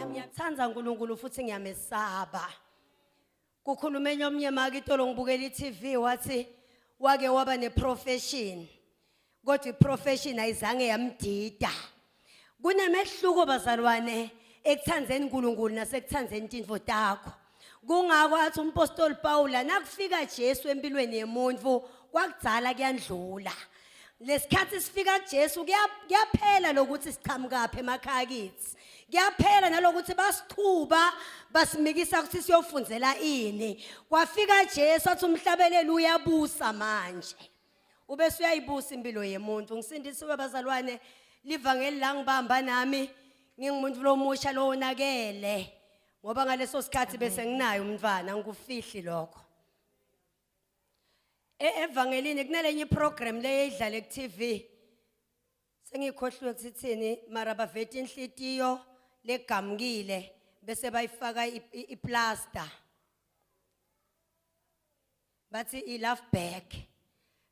Ngiyamthanda uNkulunkulu futhi ngiyamesaba. Kukhulume enye omnye make itolo ngibukela i-TV wathi wake waba ne-profession kodwa i-profession ayizange yamdida. Kunemehluko bazalwane ekuthandzeni uNkulunkulu nasekuthandzeni tintfo takho. Kungako athi umpostoli Pawula nakufika Jesu empilweni yemuntu kwakudzala kuyandlula. Lesikhathi sifika kuJesu kuyaphela lokuthi siqhamukaphi emakhaya kithi. Kuyaphela nalokuthi basichuba basimikisa ukuthi siyofundzela ini. Kwafika Jesu athi umhlabeleli uyabusa manje. Ubese uyayibusa impilo yemuntu. Ngisindisiwe bazalwane livangeli la ngibamba nami ngingumuntu lomusha lowonakele. Ngoba ngaleso sikhathi bese nginayo umntwana ngikufihli lokho. Evangelini kunalenye iprogram leyidlala ku TV. Sengikhohliwe ukuthi ithini mara baveta inhlitiyo legamukile bese bayifaka iplaster. Bathi i love back.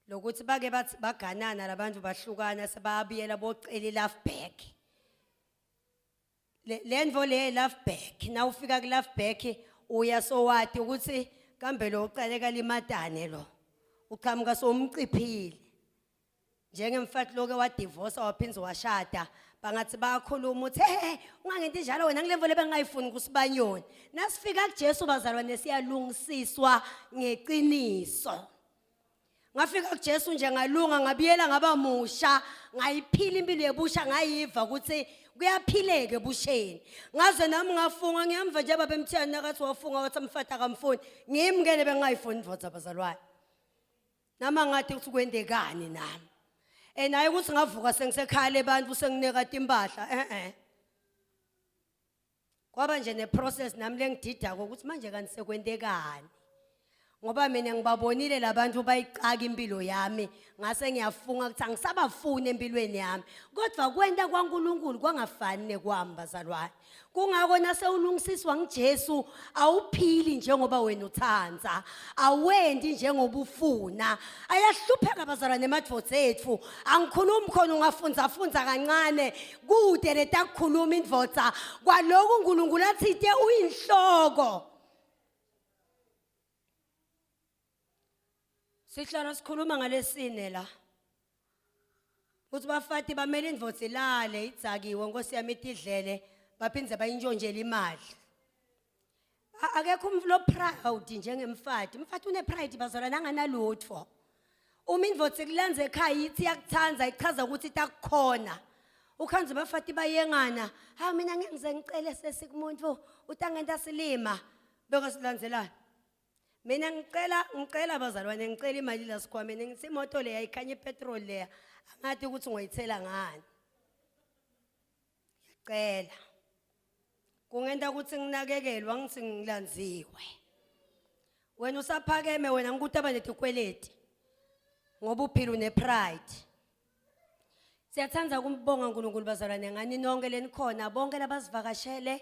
Lokuthi bake bathi baganana labantu bahlukana sebabuyela bocela i love back. Le lendvo le love back nawufika ku love back uya sowati ukuthi kambe lo ucaleka limatane lo. Uqhamuka somciphile. Njengemfati loke wadivorce waphindze washada bangathi bayakhuluma uthi hey ungangenti njalo wena ngilemvo lebengingayifuni kusibanyoni. Nasifika kuJesu bazalwane siyalungisiswa ngeqiniso. Ngafika kuJesu nje ngalunga ngabuyela ngaba musha ngayiphila impilo yebusha ngayiva ukuthi kuyaphileka ebusheni. Ngaze nami ngafunga ngiyamva nje baba emthiyani nakathi wafunga wathi amfata akamfuni. Ngimngene bengingayifuni indvodza bazalwane. Nama ngathi ukuthi kwendekani nami. Eh naye ukuthi ngavuka sengisekhaya lebantu sengineka timpahla eh eh. Kwaba nje neprocess nami lengididako ukuthi manje kanti sekwentekani. Ngoba mina ngibabonile labantu bayicaka impilo yami ngase ngiyafunga ukuthi angisabafuni empilweni yami. Kodwa kwenta kwaNkuluNkulu kwangafani nekwami bazalwane. Kungako nasewulungisiswa nguJesu awuphili njengoba wena uthanda, awendi njengoba ufuna. Ayahlupheka bazalwane emadvodza ethu. Angikhulumi khona ungafunza funza kancane kude letakukhuluma indvodza kwaloku uNkulunkulu athite uyinhloko. Sihlala sikhuluma ngalesine la. Kuthi bafati bamele indvodza ilale idzakiwe nkosi yami itidlele baphindze bayintshontshele imali. Akekho umuntu lo proud njengemfati. Umfati une pride bazalwane anganalutho. Uma indvodza ikulanza ekhaya ithi iyakuthanda ichaza ukuthi itakukhona. Ukhanze bafati bayengana. Ha mina ngeke ngize ngicele sesi kumuntu utangenta silima. Beka silandzelana. Mina ngicela ngicela bazalwane ngicela imali la sikhwameni ngithi imoto leya ikhanya ipetrol leya angathi ukuthi ngoyithela ngani. Ngiyacela. Kungenta ukuthi nginakekelwa ngithi ngilanziwe. Wena usaphakeme wena ngikuthi abanetikweleti. Ngoba uphila une pride. Siyathanda ukumbonga uNkulunkulu bazalwane ngani nonke lenikhona bonke labasivakashele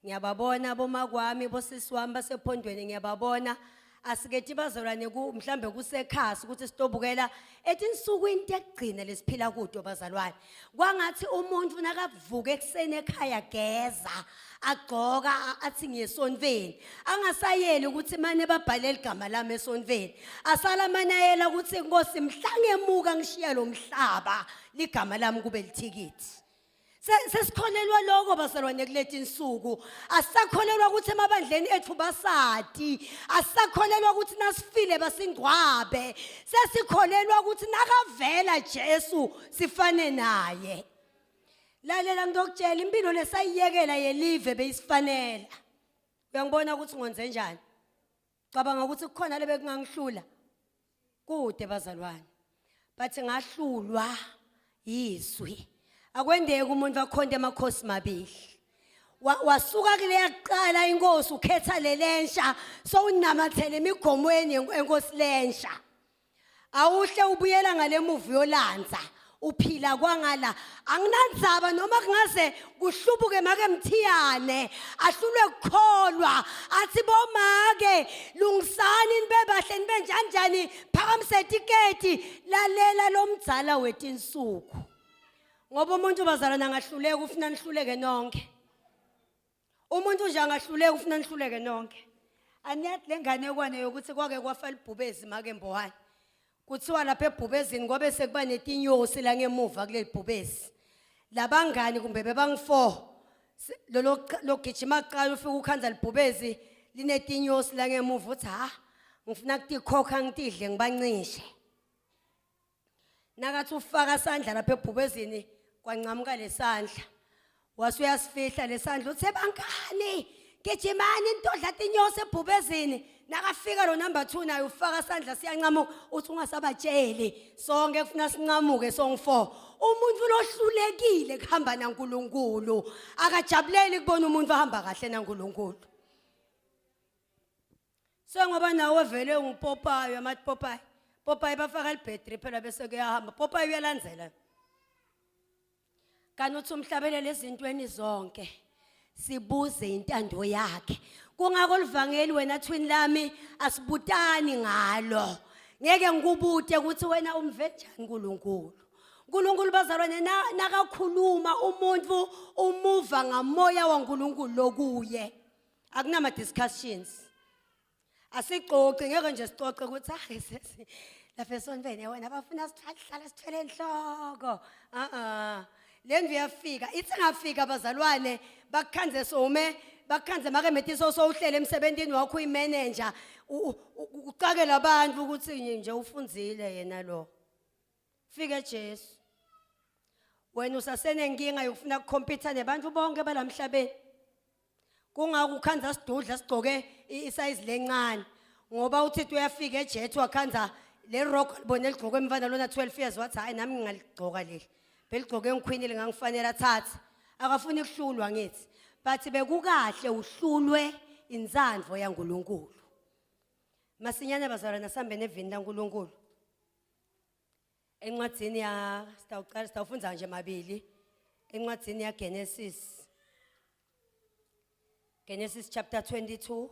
ngiyababona bomakwami bosisi wami basephondweni ngiyababona. Asikethi bazalwane ku mhlambe kusekhasi ukuthi sitobukela etinsukwini tekugcina lesiphila kuto bazalwane. Kwangathi umuntu nakavuka ekuseni ekhaya geza agcoka athi ngiyesontweni angasayeli ukuthi mane babhale ligama lami esontweni asala mane ayela ukuthi Nkosi mhla ngemuka ngishiya lo mhlaba ligama lami kube lithikithi. Sesikholelwa lokho bazalwane kuleti insuku. Asisakholelwa ukuthi emabandleni ethu basati. Asisakholelwa ukuthi nasifile basingcwabe. Sesikholelwa ukuthi nakavela Jesu sifane naye. Lalela ngizokutshela impilo lesayiyekela yelive beyisifanela. Uyangibona ukuthi ngonze njani? Cabanga ukuthi kukhona lebe kungangihlula. Kude bazalwane. But ngahlulwa yizwi. Akwendeki umuntu akhonte amakhosi mabili. Wasuka kuleya kuqala inkosi ukhetha lelensha sowunamathele emigomweni enkosi lensha. Awuhle ubuyela ngalemuva uyolanza uphila kwangala anginandzaba noma kungaze kuhlubuke make mthiyane ahlulwe kukholwa athi bomake lungisani nibe bahle nibe njanjani phakamise tiketi lalela lomdzala wetinsuku ngoba umuntu bazalwana angahluleka ufuna nihluleke nonke Umuntu nje angahluleka ufuna nihluleke nonke. Aniyathi le ngane kwane yokuthi kwake kwafa libhubezi make mbohane. Kuthiwa lapha ebhubezini kwabe sekuba netinyosi la ngemuva kuleli bhubezi. Labangani kumbe bebangu-4 lolo logijima kuqala ufike ukhanza libhubezi linetinyosi la ngemuva uthi ha ngifuna kutikhokha ngitidle ngibancishe. Nakathi ufaka sandla lapha ebhubezini kwancamuka lesandla. Wase uyasifihla lesandla uthe bangani gijimani intodla tinyosi ebhubezini. Nakafika lo number 2 naye ufaka sandla siyancamuka uthi ungasabatsheli sonke kufuna sincamuke song 4. Umuntu lohlulekile kuhamba naNkulunkulu akajabuleli kubona umuntu ahamba kahle naNkulunkulu. Sengoba nawe vele ungupopayi amapopayi. Popayi bafaka libhetri phela bese kuyahamba. Popayi uyalandzela. Kanti uthi umhlabelele ezintweni zonke sibuze intando yakhe. Kungako livangeli wena thwini lami asibutani ngalo. Ngeke ngikubute ukuthi wena umve njani uNkulunkulu. uNkulunkulu bazalwane nakakhuluma umuntu umuva ngamoya waNkulunkulu lokuye. Akunama discussions. Asixoxe ngeke nje sixoxe ukuthi hayi sesi lapha esontweni wena bafuna sithwale sithwele enhloko. Ah ah. Le ndlu iyafika. Ithi ngafika bazalwane bakukhanze some bakukhanze make metiso sowuhlele emsebenzini wakho uyimanager ucakela abantu ukuthi nje ufunzile yena lo. Fike Jesu. Wena usasenenkinga yokufuna ukukhompyutha nebantu bonke balamhlabeni. Kungako ukhanza sidudla sigcoke isayizi lencane ngoba uthi uyafika ejet wakhanza le rock libone ligcoke emfana lona 12 years wathi hayi nami ngingaligcoka leli. Beligcoke engikhwini lingangifanele athathe. Akafuni kuhlulwa ngithi. But bekukahle uhlulwe insandvo yaNkulunkulu. Masinyane bazalwane asambe nevini laNkulunkulu. Encwadzini ya sitawuqala sitawufundza nje mabili encwadzini ya Genesis. Genesis chapter 22.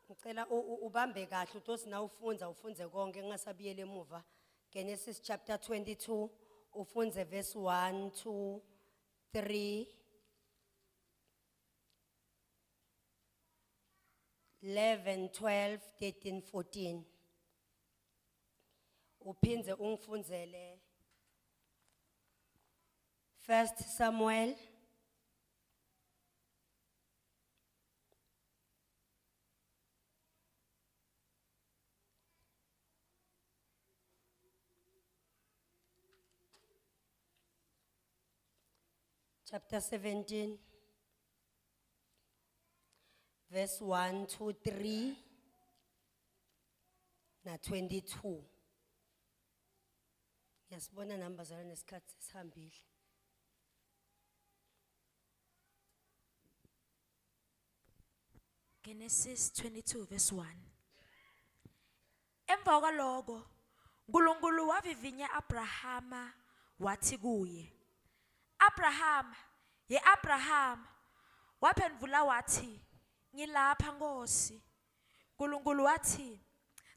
Ngicela ubambe kahle utosi na ufundza ufundze konke ngingasabuyeli emuva. Genesis chapter 22 ufundze verse 1 2 3 11 12 13 14 uphindze ungifundzele First Samuel chapter 17 verse 1 2 3 na 22 Ngiyasibona nami bazalwane nesikhathi sesihambile. Genesis 22 verse 1. Emva kwaloko uNkulunkulu wavivinya Abrahama wathi kuye, Abrahama, ye Abrahama. Waphendvula wathi, Ngilapha Nkosi. Nkulunkulu wathi,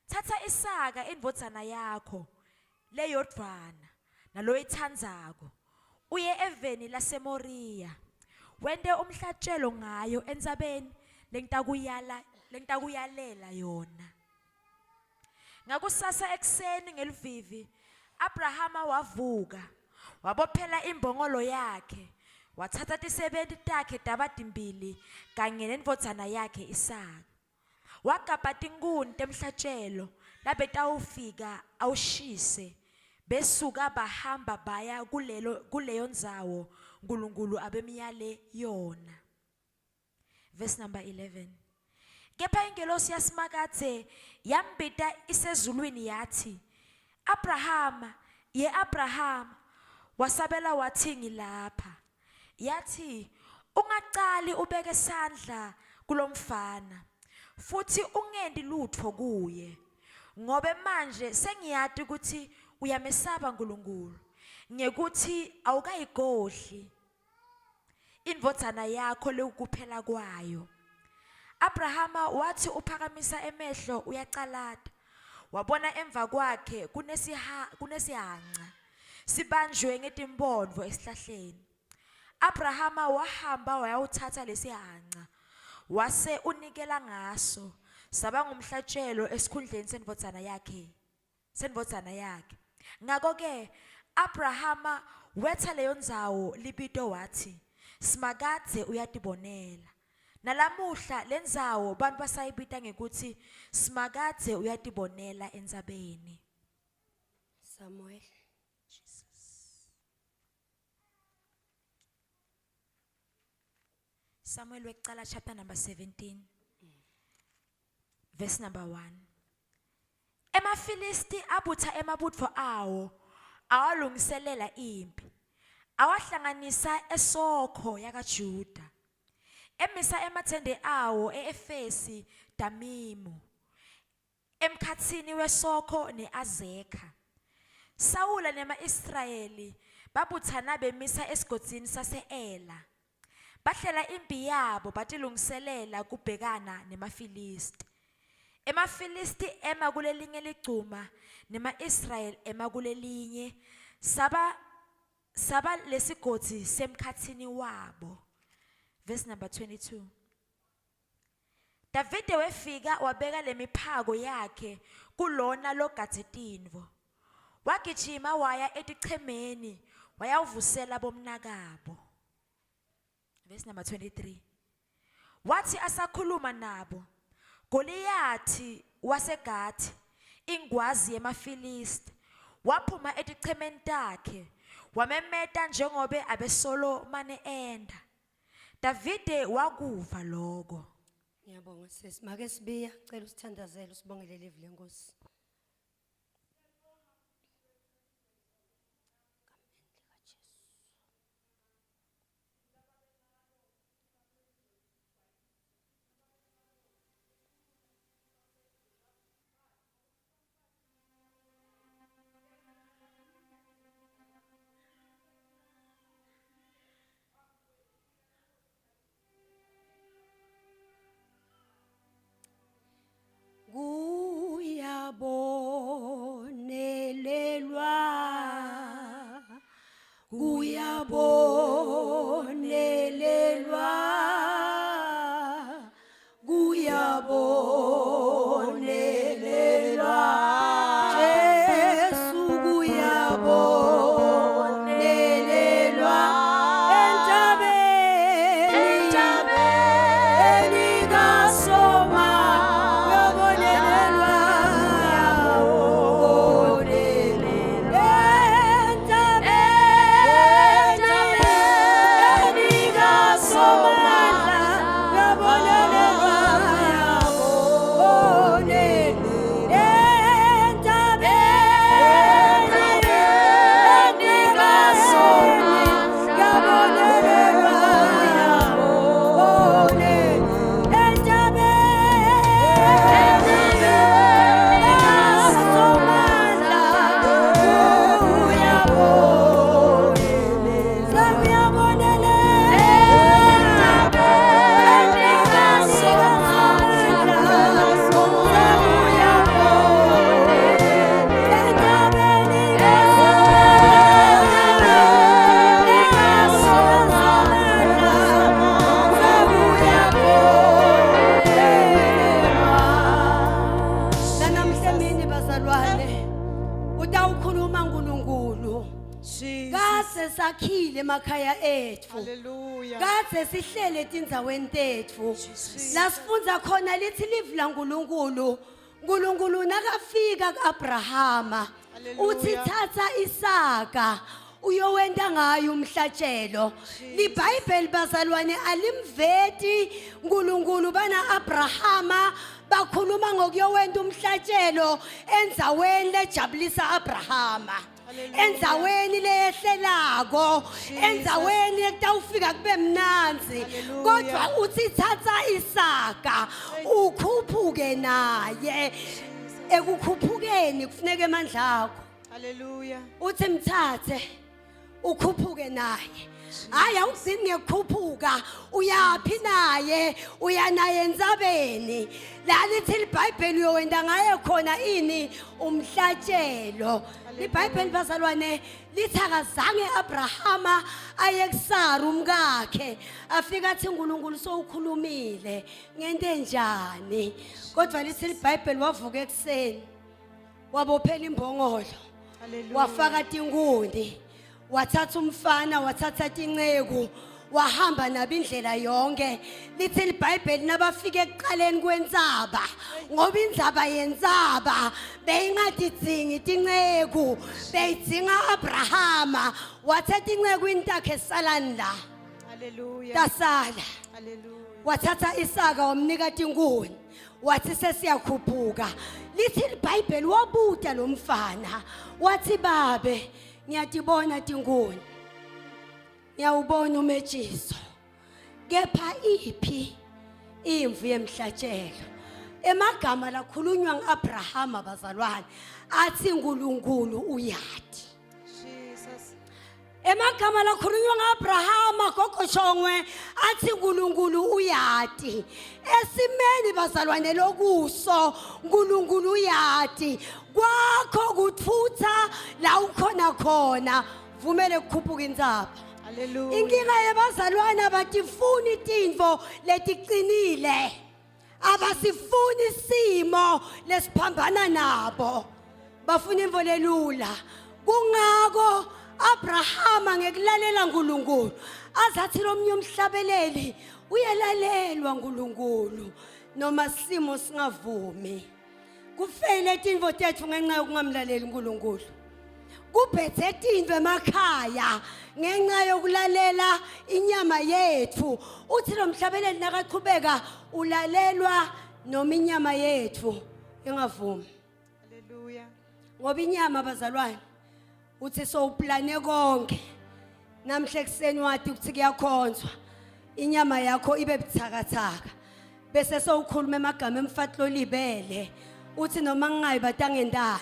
Thatha Isaka indvodzana yakho leyodvwana naloyitsandzako uye eveni laseMoriya wente umhlatjelo ngayo entsabeni lengitakuyala lengitakuyalela yona. Ngakusasa ekuseni ngeluvivi Abrahama wavuka wabophela imbongolo yakhe wathatha tisebenti takhe taba timbili kanye nendvodzana yakhe Isaka. Wagabha tinkhuni temhlatjelo labetawufika awushise besuka bahamba baya kulelo kuleyo ndzawo Nkulunkulu abemyale yona. Verse number 11. Kepha ingelosi yaSimakadze yambita isezulwini yathi, Abrahama, ye Abrahama. Wasabela wathi ngilapha. Yathi, Ungacali ubeke sandla kulomfana futhi ungenti lutfo kuye, ngobe manje sengiyati ukuthi uyamesaba Nkulunkulu ngekuthi awukayigodli indvodzana yakho lekukuphela kwayo. Abrahama wathi uphakamisa emehlo uyacalata, wabona emva kwakhe kunesiha kunesihhanca sibanjwe ngetimphondvo esihlahleni. Abrahama wahamba wayawuthatha lesihhanca wase unikela ngaso saba ngumhlatshelo esikhundleni sendvodzana yakhe sendvodzana yakhe. Ngako-ke Abrahama wetsa leyo ndzawo libito watsi, Simakadze uyatibonela. Nalamuhla lendzawo bantfu basayibita ngekutsi Simakadze uyatibonela entsabeni. Samuel. Jesus. Samuel wekucala chapter number 17 verse number 1. EmaFilisti abutha emabutfo awo awalungiselela impi. Awahlanganisa eSokho yakaJuda. Emisa emathende awo eEfesi Damimu. Emkhatsini weSokho neAzekha. Sawula nema-Israyeli babuthana bemisa esigodzini sase-Ela. Bahlela impi yabo batilungiselela kubhekana nemaFilisti. EmaFilisti ema kulelinye ligcuma nema-Israyeli ema kulelinye, saba saba lesigodzi semkhatsini wabo. Verse number 22. Davide wefika wabeka lemiphako yakhe kulona logadze tintfo. Wagijima waya etichemeni wayawuvusela bomnakabo. Verse number 23. Wathi asakhuluma nabo, Goliyathi waseGathi, ingwazi yemaFilisti, waphuma etichemeni takhe, wamemeta njengobe abesolo mane enda. Davide wakuva loko. Ngiyabonga sisi. Make sibiya, cela usithandazele usibongele livi lenkosi. Kuyabonelelwa Kuyabonelelwa Kuyabonelelwa Jesu kuyabonelelwa entabeni entabeni kaSoma kuyabonelelwa entabeni entabeni Kadze sakhile emakhaya etfu. Hallelujah. Kadze sihlele etindzaweni tetfu. La sifundza khona lithi livi laNkulunkulu. uNkulunkulu nakafika kuAbrahama uthi Hallelujah. thatha Isaka uyowenta ngayo umhlatshelo. LiBhayibheli bazalwane alimveti uNkulunkulu bana Abrahama bakhuluma ngokuyowenta umhlatshelo endzaweni lejabulisa Abrahama. Endzaweni leyehlelako, endzaweni ekutawufika kube mnandzi. Hallelujah. Kodwa uthi thatha Isaka ukhuphuke naye. Ekukhuphukeni kufuneka emandla akho. Hallelujah. Uthi mthathe ukhuphuke naye. Hayi awugcini ngekukhuphuka uyaphi naye uya naye entsabeni la lithi iBhayibheli uyowenda ngaye khona ini umhlatshelo iBhayibheli bazalwane lithi akazange Abrahama aye kuSara umkakhe afika athi uNkulunkulu sowukhulumile ngente njani kodwa lithi iBhayibheli wavuka ekuseni wabophela imbongolo Hallelujah. wafaka tinkundi wathatha umfana wathatha tinceku wahamba nabo indlela yonke lithi iBhayibheli nabafika ekuqaleni kwentsaba ngoba indzaba yentsaba beyingadidzingi tinceku beyidzinga Abrahama wathatha inceku intakhe salani la Hallelujah. tasala Hallelujah. wathatha Isaka wamnika tinkuni wathi sesiyakhuphuka lithi iBhayibheli wabuta lo mfana wathi babe ngiyatibona tinkuni ngiyawubona umetshiso kepha iphi imvu yemhlatshelo emagama lakhulunywa nguAbrahama bazalwane athi uNkulunkulu uyati Jesus. Emagama lakhulunywa ngaAbrahama gogo Shongwe athi uNkulunkulu uyati. Esimeni bazalwane lokuso uNkulunkulu uyati. Kwakho kuthutha la ukhona khona vumele kukhuphuka intsaba. Hallelujah. Inkinga yebazalwane abatifuni tintfo letiqinile. Abasifuni isimo lesiphambana nabo. Bafuna imvo lelula. Kungako Abrahama ngekulalela uNkulunkulu azathi lomnye umhlabeleli uyalalelwa uNkulunkulu noma simo singavumi. Kufele tintfo tetfu ngenxa yokungamlaleli uNkulunkulu. Kuphethe tintfo emakhaya ngenxa yokulalela inyama yethu. Uthi lo mhlabeleli nakaqhubeka ulalelwa noma inyama yethu ingavumi. Hallelujah. Ngoba inyama bazalwane uthi sowuplane konke. Namhla ekuseni wathi ukuthi kuyakhonzwa. Inyama yakho ibe buthakathaka. Bese sowukhuluma emagama emfati lolibele. Uthi noma ngingayi batangendani.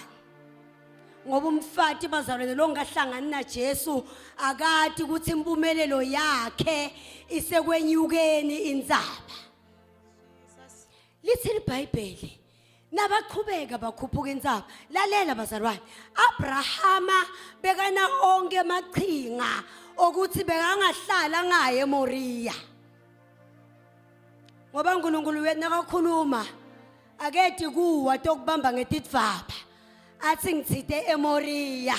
Ngoba umfati bazalwane lo ngahlangani na Jesu akati ukuthi impumelelo yakhe isekwenyukeni intsaba. Lithi iBhayibheli nabaqhubeka bakhuphuka intsaba lalela bazalwane Abrahama bekana onke amaqhinga okuthi bekangahlala ngaye eMoriya ngoba uNkulunkulu wethu nakakhuluma aketi kuwa tokubamba ngetidvaba athi ngithite eMoriya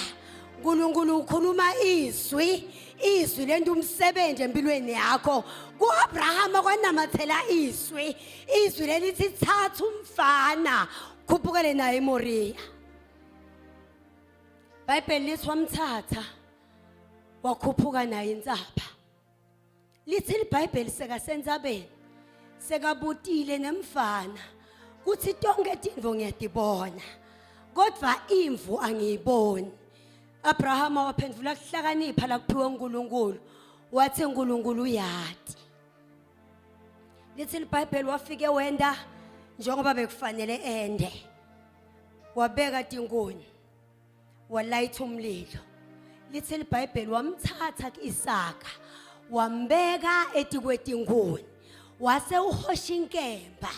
uNkulunkulu ukhuluma izwi izwi lento umsebenzi empilweni yakho kuAbrahama kwanamathela izwi izwi lelithi thatha umfana khuphukele naye eMoriya Bible lithi wamthatha wakhuphuka naye intsaba Lithi iBhayibheli sekasentsabeni sekabutile nemfana kuthi tonke tintfo ngiyatibona kodwa imvu angiyiboni. Abrahama waphendvula kuhlakanipha lakuphiwe uNkulunkulu wathi uNkulunkulu uyati. Lithi iBhayibheli wafike wenda njengoba bekufanele ende. Wabeka tinkuni. Walayitha umlilo. Lithi iBhayibheli wamthatha kuIsaka wambeka etikwetinkuni wase uhosha inkemba.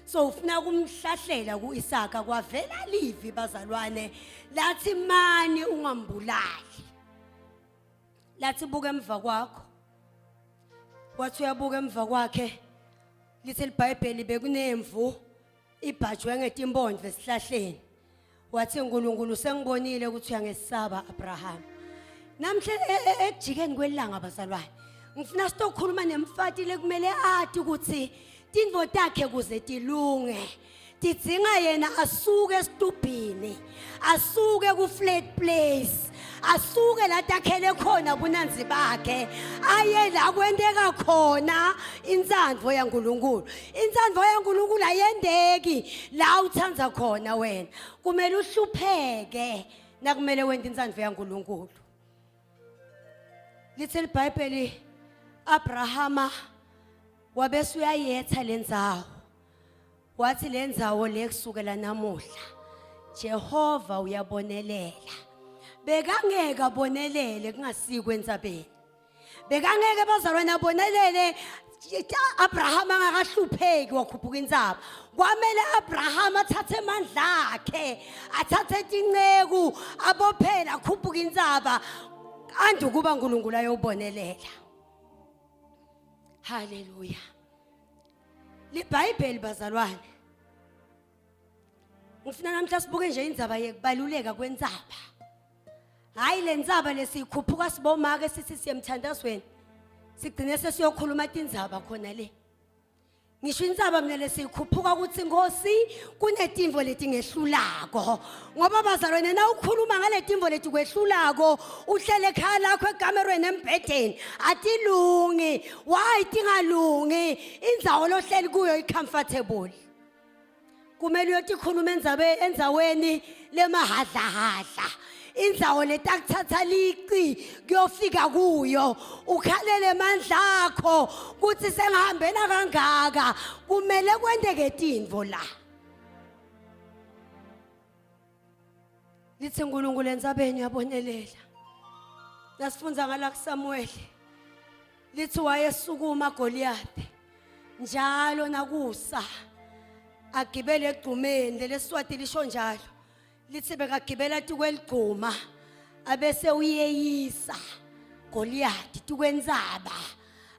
So ufuna kumhlahlela kuIsaka kwavela livi bazalwane lathi mani ungambulali. Lathi buka emva kwakho. Wathi uyabuka emva kwakhe lithi iBhayibheli bekunemvu ibhajwe ngetimpondvo esihlahleni. Wathi uNkulunkulu sengibonile ukuthi uyangesaba Abraham. Namhla e, e, ekujikeni kwelanga bazalwane ngifuna sitokhuluma nemfati lekumele ati ukuthi tintfo takhe kuze tilunge tidzinga yena asuke esitubhini asuke ku-flat place asuke la takhele khona bunanzi bakhe aye la kwenteka khona intsandvo yaNkulunkulu intsandvo yaNkulunkulu ayendeki la utsandza khona wena kumele uhlupheke nakumele wente intsandvo yaNkulunkulu lithi iBhayibheli Abrahama wabese uyayetha lendzawo wathi lendzawo le kusukela namuhla Jehova uyabonelela bekangeke abonelele kungasikwe entsabeni bekangeke bazalwane abonelele Abraham angakahlupheki wakhuphuka intsaba kwamele Abraham athathe amandla akhe athathe tinceku abophela akhuphuka intsaba andukuba uNkulunkulu ayobonelela haleluya libhayibheli bazalwane ngifuna namhla sibuke nje indzaba yekubaluleka kwentsaba hayi le ntsaba lesiyikhuphuka sibomake sithi siye emthandazweni sigcine sesiyokhuluma tindzaba khona le ngisho intsaba mina lesiyikhuphuka ukuthi inkosi kunetimvo letingehlulako ngoba bazalwane na ukhuluma ngale timvo letikwehlulako uhlele ekhaya lakho ekamerweni embhedeni atilungi why tingalungi indzawo lohleli kuyo i-comfortable kumele uyotikhuluma endzaweni lemahadlahadla indzawo letakuthatha lici kuyofika kuyo ukhalele emandla akho kutsi sengihambela kangaka kumele kwenteke tintfo la lithi uNkulunkulu entsabeni uyabonelela nasifundza ngala kuSamuel lithi wayesukuma Goliath njalo nakusa agibele egcumeni leleswati lisho njalo lithi bekagibela tukweligcuma abese uyeyisa Goliath tukwentsaba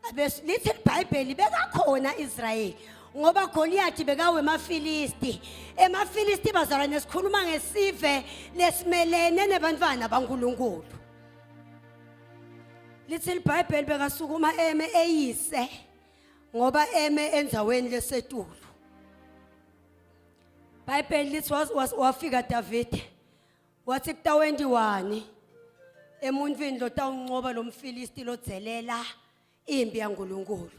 abese lithi iBhayibheli bekakhona Israyeli ngoba Goliath bekawemafilisti emafilisti bazalwane sikhuluma ngesive lesimelene nebantwana baNkulunkulu lithi iBhayibheli bekasukuma eme eyise ngoba eme endzaweni lesetulu Bhayibheli lithi wafika Davide wathi kutawentiwani emuntwini lotawunqoba lo mfilisti lodzelela impi yaNkulunkulu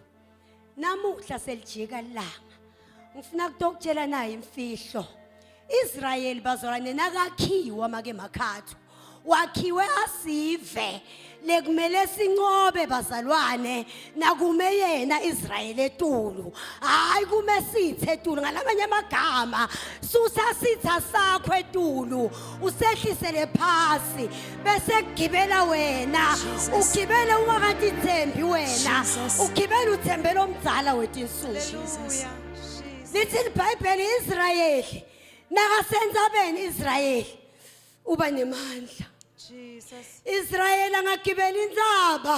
namuhla selijika ilanga ngifuna kutokutshela nayo imfihlo Israyeli bazalwane nakakhiwa make makhathu wakhiwe asive lekumele sinqobe bazalwane nakume yena Israyeli etulu hayi kume sithe etulu ngalamanye amagama susa sitha sakho etulu usehlisele phasi bese kugibela wena ugibele ungakatithembi wena ugibele uthembele omdzala wetinsuku lithi libhayibheli Israyeli nakasendzabeni Israyeli uba nemandla Jesus. Israyeli angagibela intsaba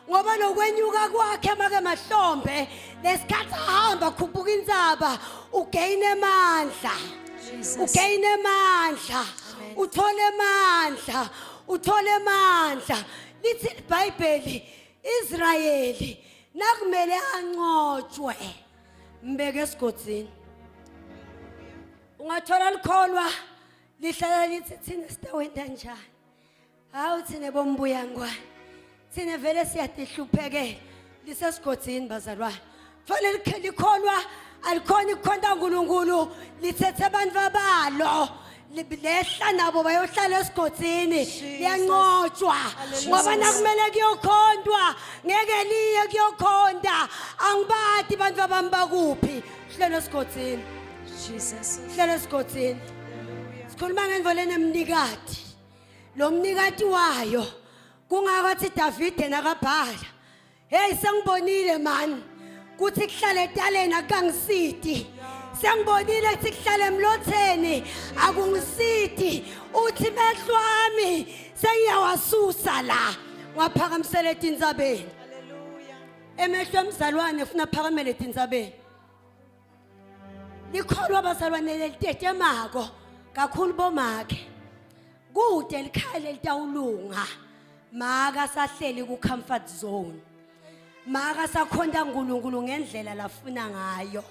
ngoba lokwenyuka kwakhe make mahlombe lesikhathi ahamba khuphuka intsaba ugayine amandla ugayine amandla uthole amandla uthole amandla lithi iBhayibheli Israyeli nakumele anqotshwe mbeke esigodzini ungathola likholwa lihlala lithi thina sitawenta njani hawu thina bombuya ngwane thina vele siyatihluphekela lisesigodzini bazalwane fanele likholwa alikhona ukukhonta uNkulunkulu lithethe abantu abalo lehla nabo bayohlala esigodzini liyanqotshwa ngoba nakumele kuyokhontwa ngeke liye kuyokhonta angibati abantu abami bakuphi hlelo esigodzini Jesus hlelo esigodzini sikhuluma ngendvo lenemnikati lo mnikati wayo kungakathi Davide nakabhala hey sengibonile man kuthi kuhlale etaleni akukangisiti sengibonile kuthi kuhlale emlotheni akungisiti uthi mehlo ami sengiyawasusa la ngaphakamisela etintsabeni emehlo emzalwane funa aphakamele etintsabeni likholwa bazalwane lelitetemako kakhulu bomake kude likhaya lelitawulunga Maka sahleli ku comfort zone. Maka sakhonta uNkulunkulu ngendlela lafuna ngayo.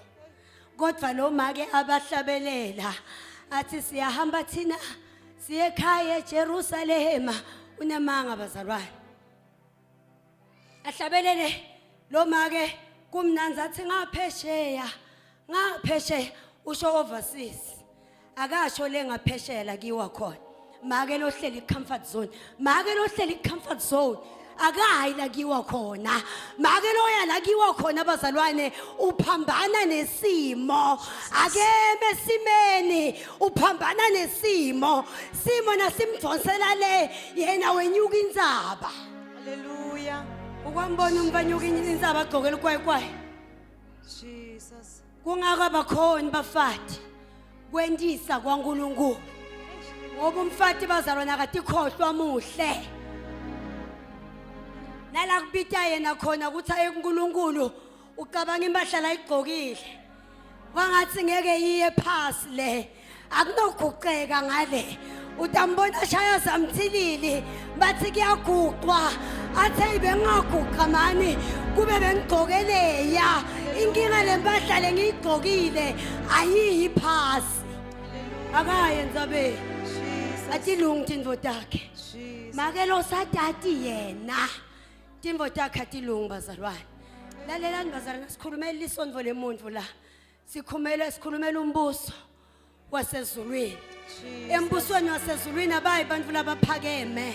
Kodwa lo make abahlabelela athi siyahamba thina siye ekhaya eJerusalema unemanga bazalwane. Ahlabelele lo make kumnanzi athi ngaphesheya ngaphesheya usho overseas. Akasho le ngaphesheya la kiwa khona. Make lohleli comfort zone. Make lohleli comfort zone. Akayi la kiwa khona. Make loya la kiwa khona bazalwane uphambana nesimo. Akeme esimeni uphambana nesimo. Simo nasimdonsela le yena wenyuka intsaba. Hallelujah. Ukwambona umfanyuka intsaba agqoke likwayikwayi. Jesus. Kungaka bakhona bafati. Kwentisa kwaNkulunkulu. Ngoba umfati bazalwana akatikhohlwa muhle. Nala kubita yena khona ukuthi aye kuNkulunkulu ucabanga impahla la igqokile. Kwangathi ngeke iye phasi le. Akunoguqeka ngale. Utambona shaya samthilili bathi kuyaguqwa athe bengaguqa mani kube bengigqokeleya inkinga lempahla lengiyigqokile ayiyi phasi akaye entsabeni atilungi tintfo takhe make lo satati yena tintfo takhe atilungi bazalwane lalelani bazalwane sikhulumela lisondvo lemuntfu la sikhumele sikhulumela umbuso wasezulwini embusweni wasezulwini abayi bantfu labaphakeme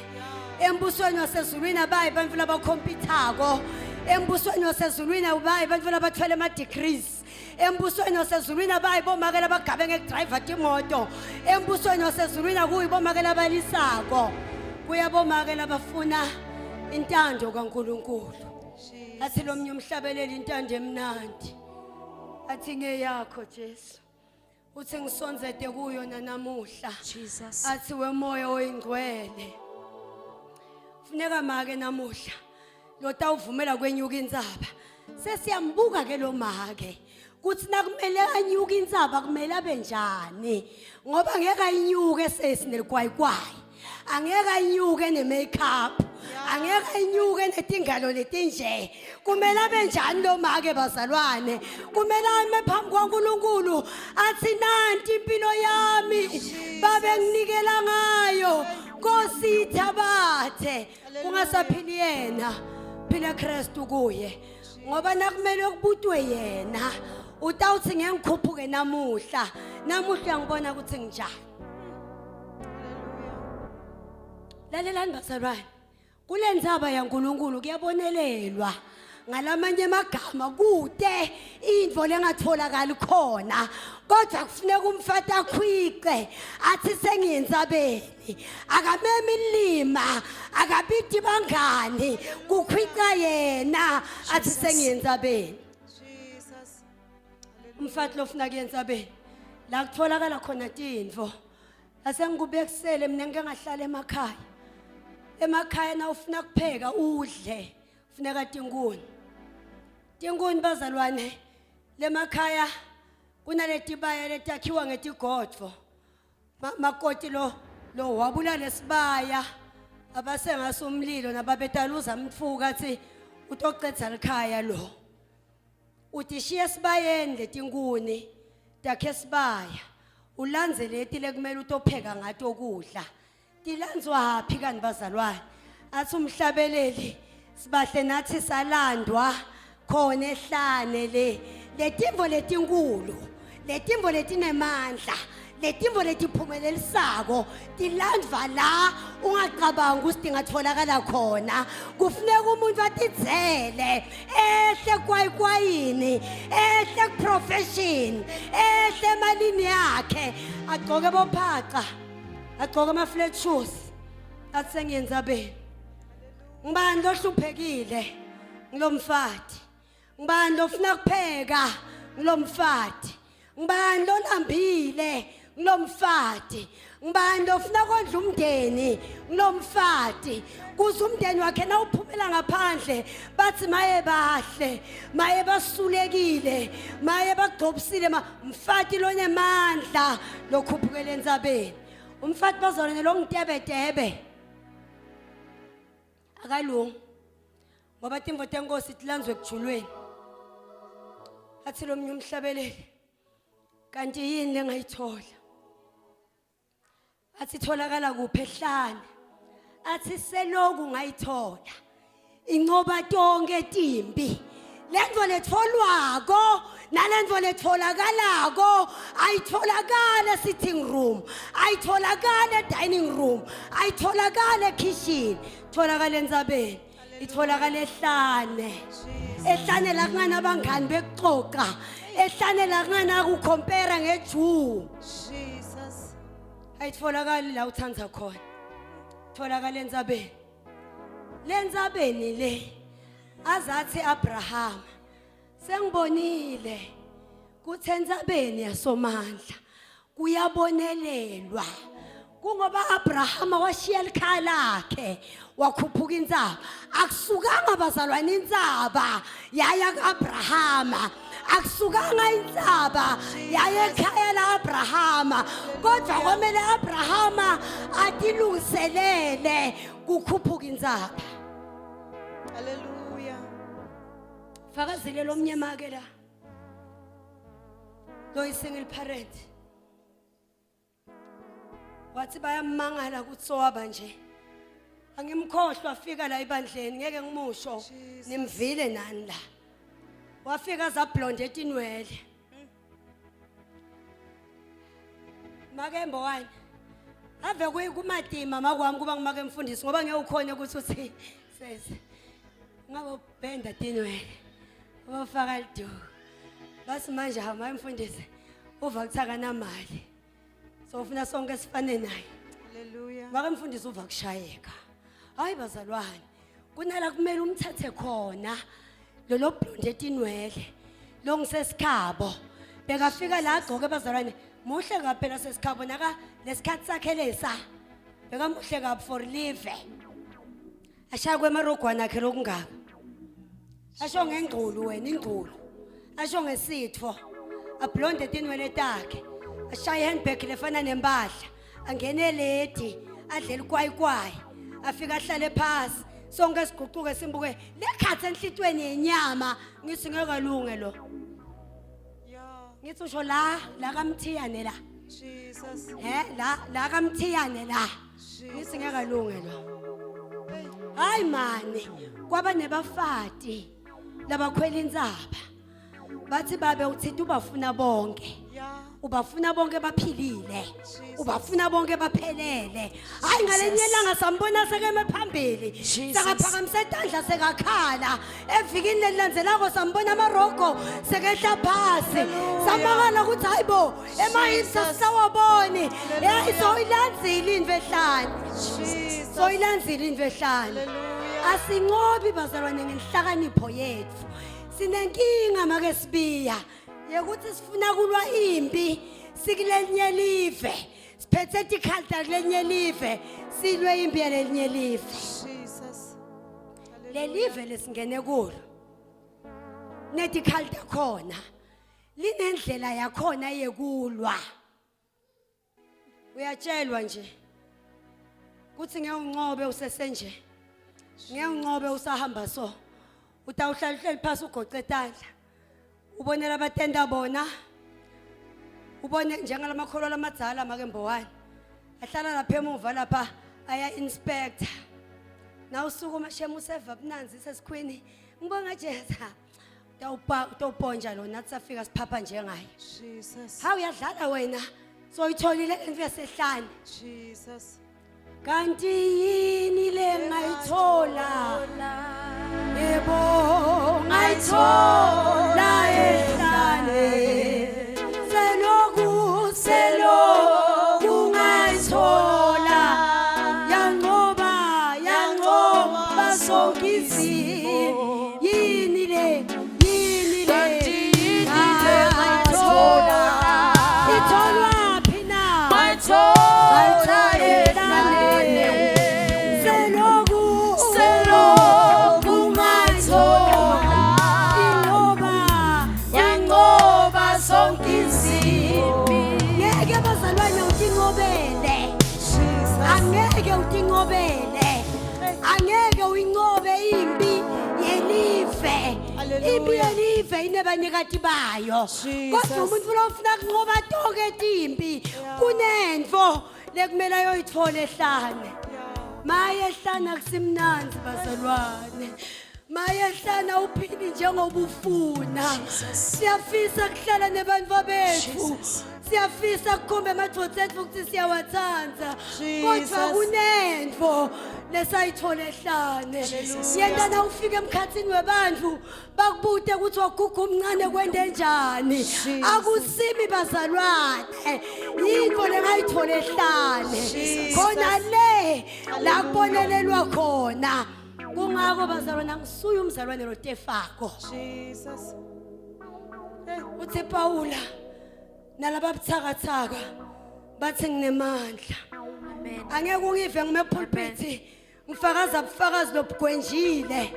embusweni wasezulwini abayi bantfu labakhompithako embusweni wasezulwini abayi bantfu labathwele ama-degrees embusweni wasezulwini abayi bomake labagabe ngekudrayiva timoto embusweni wasezulwini akuyi bomake labalisako kuya bomake labafuna intando kaNkulunkulu athi lo mnye umhlabeleli intando emnandi athi ngeyakho Jesu uthi ngisonzete kuyo nanamuhla Jesus. athi wemoya oyingcwele funeka make namuhla lotawuvumela kwenyuka intsaba sesiyambuka ke lo make kuthi nakumele anyuke intsaba kumele abe njani ngoba ngeke ayinyuke sesi neligwayigwayi angeke ayinyuke ne-makeup angeke ayinyuke netingalo letinje kumele abe njani lo make bazalwane kumele ame phambi kwaNkulunkulu athi nanti impilo yami babe nginikela ngayo Nkosi ithabathe kungasaphili yena phila Kristu kuye ngoba nakumele kubutwe yena utawuthi ngeke ngikhuphuke namuhla namuhla ngibona ukuthi nginjani lalelani bazalwane Kule ndzaba yaNkulunkulu kuyabonelelwa ngalamanye amagama kude intfo lengatholakali khona kodwa kufuneka umfati akhwice athi sengiyentsabeni akamemi ilima akabiti bangani kukhwica yena athi sengiyentsabeni umfati lofuna kuyentsabeni la kutholakala khona tintfo Asengikubekisele mina ngike ngahlala emakhaya. Emakhaya na ufuna kupheka udle, funeka tinkuni. Tinkuni bazalwane lemakhaya kunaletibaya letakhiwa ngetigodvo. Makoti lo lo wabula lesibaya abasengaso umlilo nababetaluza mtfuka athi utocedza likhaya lo. Utishiya esibayeni letinkuni takhe esibaya ulandze leti lekumele utopheka ngato kudla tilandzwa phi kanti bazalwane athi umhlabeleli sibahle nathi salandwa khona ehlane le letimvo letinkulu letimvo letinemandla letimvo letiphumelelisako tilandvwa la ungacabangi ukuthi tingatholakala khona kufuneka umuntu atidzele ehle kwayikwayini ehle kuprofession ehle emalini yakhe agcoke bophaca agcoke ama-flat shoes athi sengiyenza beni ngibani lohluphekile ngilomfati ngibani lofuna kupheka ngilomfati ngibani lolambile ngilomfati ngibani lofuna kondla umndeni ngilomfati kuze umndeni wakhe nawuphumela ngaphandle bathi maye bahle maye basulekile maye bagcobisile mfati lonemandla lokhuphukela entsabeni umfati bazalwane longitebetebe. Akalungi. Ngoba timvo tenkosi tilandzwe ekujulweni. Athi lo mnye umhlabeleli kanti yini lengayithola? Athi tholakala kuphi ehlane? Athi seloku ngayithola. Incoba tonke timpi. Lento letholwako nalento letholakalako ayitholakala sitting room, ayitholakala dining room, ayitholakala kitchen, tholakala entsabeni. Itholakala ehlane. Ehlane la kunganabangani bekuxoxa. Ehlane la kungana kucompare ngeJew. Jesus. Ayitholakali la uthanda khona. Tholakala entsabeni. Lentsabeni le azathi Abraham sengibonile kuthi entsabeni yasomandla kuyabonelelwa kungoba Abrahama washiya likhaya lakhe wakhuphuka intsaba akusukanga bazalwane intsaba yaya kuAbrahama akusukanga intsaba yaya ekhaya laAbrahama kodwa kwamele Abrahama atilungiselele kukhuphuka intsaba. Hallelujah. Fakazile lomnyama ke la. Lo single parent. Wathi bayamangala ukuthi sowaba nje. Angimkhohlwa afika la ebandleni ngeke ngimusho nimvile nani la. Wafika zablonde etinwele. Make mbowani. Ave kumatima makwami kuba ngumake mfundisi ngoba ngeke ukhone ukuthi uthi sese. Ngabe ubhenda tinwele. Ubafaka liduku. Basi manje hama mfundisi uva kuthi akanamali. So ufuna sonke sifane naye. Hallelujah. Make mfundisi uva kushayeka. Hayi bazalwane, kunala kumele umthathe khona lolo blonde etinwele lo ngisesikhabo. Bekafika la agqoke bazalwane, muhle kabi phela sesikhabo naka lesikhathi sakhe lesa. Bekamuhle kabi for live. Ashaya kwemarogwana akhe lokungaka. Asho ngengculu wena ingculu. Asho ngesitfo. Ablonde tinwele takhe. Ashaye handbag lefana nempahla. Angene ledi adle likwayikwayi. Afika ahlale phasi. Sonke siguquke simbuke lekhathe enhlitweni yenyama ngithi ngeke alunge lo. Yeah. Ngithi usho la la kaMthiyane la. Jesus. He la la kaMthiyane la. Ngithi ngeke alunge lo. Hayi mani kwaba nebafati labakhwela intsaba. Bathi babe uthinta ubafuna bonke. Yeah. Ubafuna bonke baphilile. Ubafuna bonke baphelele. Hayi ngalenye ilanga sambona sekeme phambili. Jesus. Sekaphakamise itandla sekakhala. Evikini lelilandzelako sambona amarogo sekehla phasi. Samakala ukuthi hayibo emahips asisawaboni. Hey soyilandzile intfo ehlane. Jesus. Soyilandzile intfo ehlane. Hallelujah. Asinqobi bazalwane ngenhlakanipho yethu. Sinenkinga make sibiya yekuthi sifuna kulwa impi sikulenye live. Siphethe tikhalta kulenye live silwe impi yalelinye live. Jesus. Lelive lesingene kulo netikhalta khona linendlela yakhona yekulwa. Uyatshelwa nje kuthi ngeke unqobe usesenje. Ngeke unqobe usahamba so. Utawuhlala uhleli phasi ugoce tandla. Ubonela abatenda bona. Ubone njengalamakholwa lamadzala make mbowani. Ahlala lapha emuva lapha aya inspector. Na usukuma shemu useva bunanzi sesikhwini. Ngibonga Jeza. Utawupa utawuponja lo nathi safika siphapha njengaye. Jesus. Hawu uyadlala wena. Soyitholile lento yasehlane. Jesus. Kanti yini le ngayithola? Yebo ngayithola ehlane. Seloku seloku ngayithola. Yanqoba yanqoba sonke izimo. Yini le yini le Kanti yini le ngayithola? Itholwa phi na? Ngayithola ehlane. Seloku Seloku ngayithola. Impi Hallelujah. yelive inebanikati bayo. Jesus. Kodwa umuntu lofuna kunqoba tonke timpi kunentfo lekumele ayoyithola ehlane. Maye ehlane akusimnandzi bazalwane. Maye ehlane awuphili njengoba ufuna. Jesus. Siyafisa kuhlala nebantfu bethu. Jesus. Siyafisa kukhomba emadvodza etfu ukuthi siyawatsandza. Kodwa Jesus. kunentfo lesayithola ehlane. Jesus. Yenta na ufika emkhatsini webantfu bakubute ukuthi waguga umncane kwente njani. Jesus. Akusimi bazalwane. Yintfo lengayithola ehlane. Jesus. Khona le la kubonelelwa khona. Kungako bazalwane angisuye umzalwane lotefako. Jesus. Hey. Uthi Paula nalababuthakathaka bathi nginemandla. Amen. Angeke ungive ngime pulpit ngifakaza ubufakazi lobugwenjile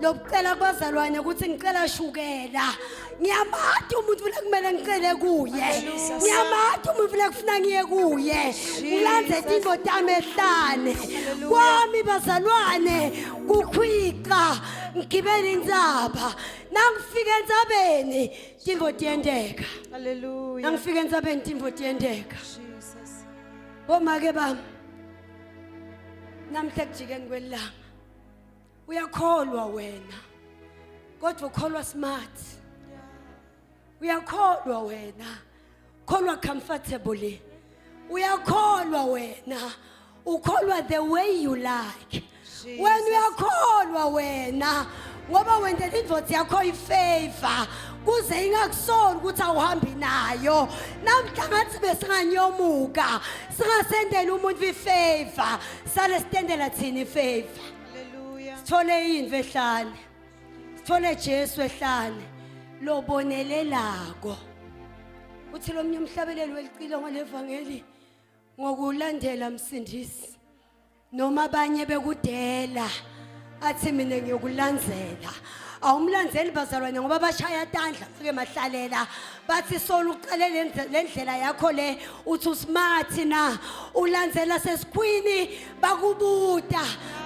lobucela kubazalwane ukuthi ngicela shukela. Ngiyamati umuntu lekumele ngicele kuye. Jesus. Ngiyamati umuntu lekufuna ngiye kuye. Ngilandze tintfo tami ehlane. Kwami bazalwane kukhwica ngigibele intsaba. Nangifika entsabeni tintfo tiyenteka. Hallelujah. Nangifika entsabeni tintfo tiyenteka. Jesus. Bomake bami namhla ekujikeni kwelanga uyakholwa wena kodwa ukholwa smart uyakholwa wena kholwa comfortably uyakholwa wena ukholwa the way you like wena uyakholwa wena ngoba wendela indvodza yakho ifavor kuze ingakusoli ukuthi awuhambi nayo namhla ngathi besinganyomuka singasendela umuntu ifavor sale sitendela thina ifavor Hallelujah. sithole yinto ehlane sithole Jesu ehlane lobonelelako uthi lomnye umhlabeleli welicilongo levangeli ngokulandela msindisi noma abanye bekudela athi mina ngiyokulandzela awumlandzeli bazalwane ngoba bashaya tandla ke mahlalela bathi solo uqale le ndlela yakho le uthi usmart na ulandzela sesikhwini bakubuta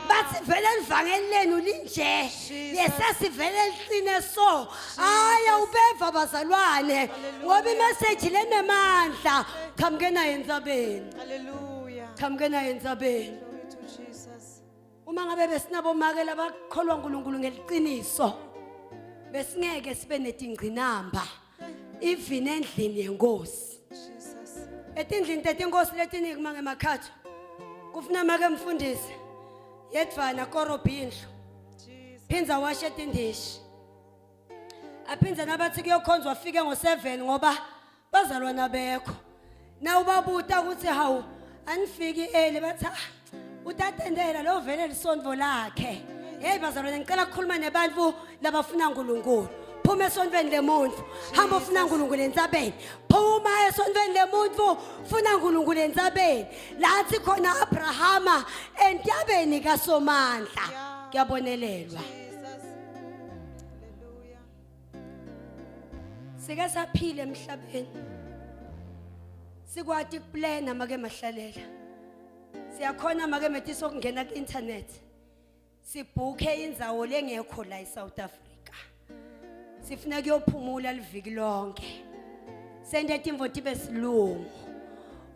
bathi vele livangeli lenu linje yesesivele liqine so hayi awubeva bazalwane ngoba imeseji lenemandla qhamuke nayo entsabeni Hallelujah. qhamuke nayo entsabeni Glory to Jesus. uma ngabe besinabomake labakholwa uNkulunkulu ngeliqiniso besingeke sibe netingqinamba even endlini yenkosi Jesus. etindlini tetinkosi letiningi mange makhatho kufuna make mfundisi yedvana korobhi indlu Jesus. phinza washe tindishi aphindze nabathi kuyokhonzwa afike ngo-7 ngoba bazalwana bekho na ubabuta ukuthi hawu anifiki eli bathi ah utatendela lo vele lisondvo lakhe hey bazalwane ngicela ukukhuluma nebantu labafuna uNkulunkulu phuma esontweni lemuntu hamba ufuna uNkulunkulu entsabeni phuma esontweni lemuntu funa uNkulunkulu entsabeni lathi khona Abrahama entabeni kaSomandla kuyabonelelwa Jesus. Hallelujah. Sike saphila emhlabeni. Sikwati ukuplana make mahlalela. Siyakhona make metisa ukungena ku-internet. Sibhukhe indzawo lengekho la eSouth Africa. Sifuna kuyophumula liviki lonke. Sente timvo tibe silungu.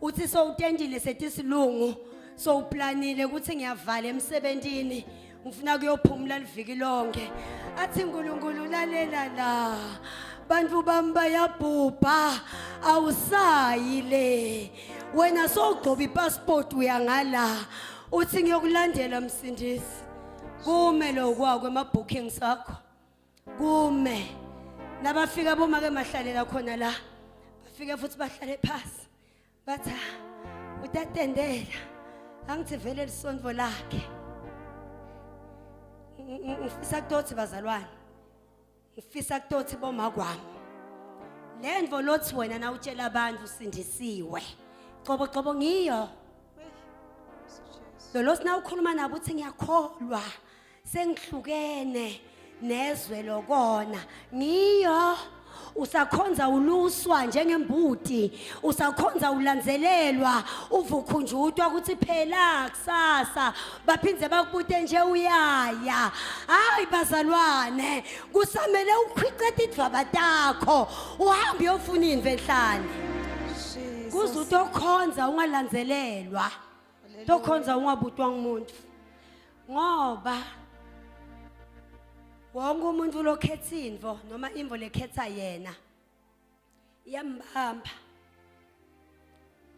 Uthi sowutendile setisilungu sowuplanile ukuthi ngiyavala emsebentini ngifuna kuyophumula liviki lonke athi uNkulunkulu lalela la bantu bami bayabhubha awusayi le wena sowugcoba ipassport uyangala uthi ngiyokulandela msindisi kume lokwakho ema-bookings akho kume nabafika bomake mahlalela khona la bafike futhi bahlale phasi bathi ah, utatendela angithi vele lisondvo lakhe ngifisa kutothi bazalwane ngifisa kutothi bomakwami le ndvo lothi wena nawutshela abantu usindisiwe qobo qobo ngiyo lolo sinawukhuluma nabo uthi ngiyakholwa sengihlukene nezwe lokona ngiyo Usakhonza uluswa njengembuti, usakhonza ulandzelelwa, uvukhunjutwa ukuthi phela kusasa baphindze bakubute nje uyaya. Hayi bazalwane, kusamele ukhwice tidvwaba takho, uhambe uyofuna intfo enhlane. Kuze utokhonza ungalandzelelwa. Tokhonza ungabutwa ngumuntu. Ngoba wonke umuntu lokhetha intfo noma intfo lekhetha yena iyambamba.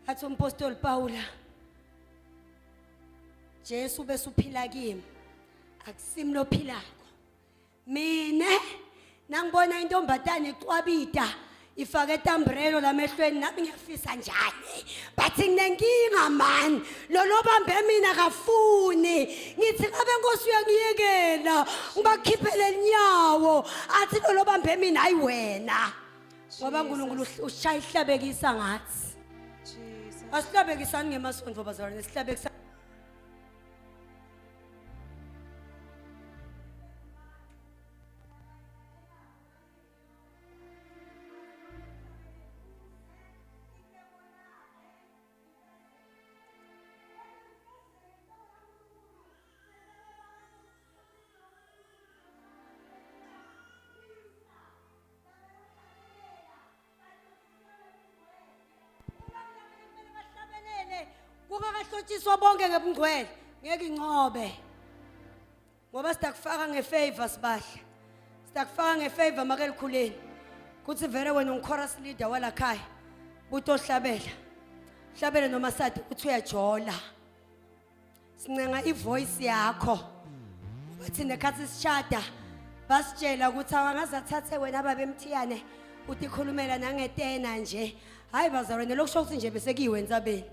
Athi umpostoli Paula Jesu bese uphila kimi akusimi lophilako Mina nangibona intombatane icwabita ifake etambrelo lamehlweni nami ngiyafisa njani but nginenkinga man lolo bambe mina kafuni ngithi ngabe nkosi uyangiyekela ngibakhiphele inyawo athi lolo bambe mina hayi wena ngoba uNkulunkulu ushaya ihlabekisa ngathi asihlabekisani ngemasontfo bazalwane sihlabekisa Kungakahlotshiswa bonke ngebungcwele ngeke inqobe ngoba sidakufaka ngefavor sibahle sidakufaka ngefavor make likhuleni kuthi vele wena ungichorus leader walakhaya butohlabela hlabele noma sathi uthi uyajola sincenga ivoice yakho ngoba thina khathi sishada basitshela ukuthi awangaze athathe wena babemthiyane utikhulumela nangetena nje hayi bazalwane lokusho ukuthi nje bese kuyiwe entsabeni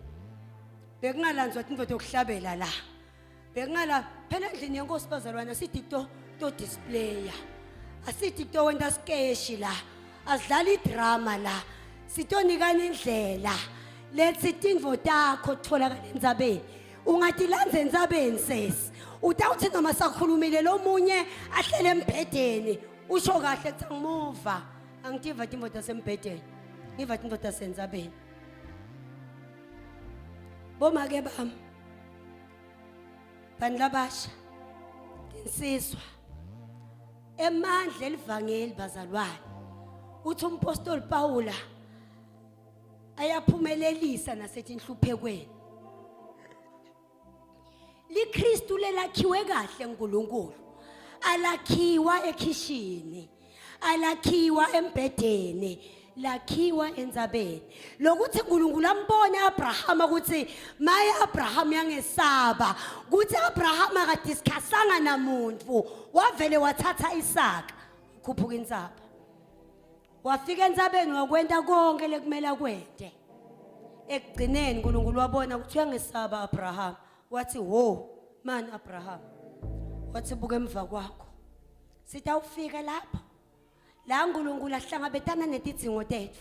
bekungalandzwa tinto yokuhlabela la bekungala phela endlini yenkosi bazalwane asithi to to displaya asithi to wenta skeshi la asidlali idrama la sitonikana indlela lethi tindvo takho tholakala entsabeni ungatilandza entsabeni sesi utawuthi noma sakhulumile lomunye ahlele embhedeni usho kahle kuthi angimuva angitiva tindvo tasembhedeni ngiva tindvo tasentsabeni bomake bami bantu labasha insizwa emandla elivangeli bazalwane uthi umpostoli Paula ayaphumelelisa nasetinhluphekweni liKristu lelakhiwe kahle uNkulunkulu alakhiwa ekhishini alakhiwa embhedeni lakhiwa entsabeni lokuthi uNkulunkulu ambone Abraham ukuthi maye Abraham yangesaba ukuthi Abraham akadiscussanga namuntu wavele wathatha Isaka ukhuphuka intsaba wafika entsabeni wakwenta konke lekumele akwente ekugcineni uNkulunkulu wabona ukuthi uyangesaba Abraham wathi wo man Abraham wathi buka emva kwakho sitawufika lapho la uNkulunkulu ahlangabetana netidzingo tethu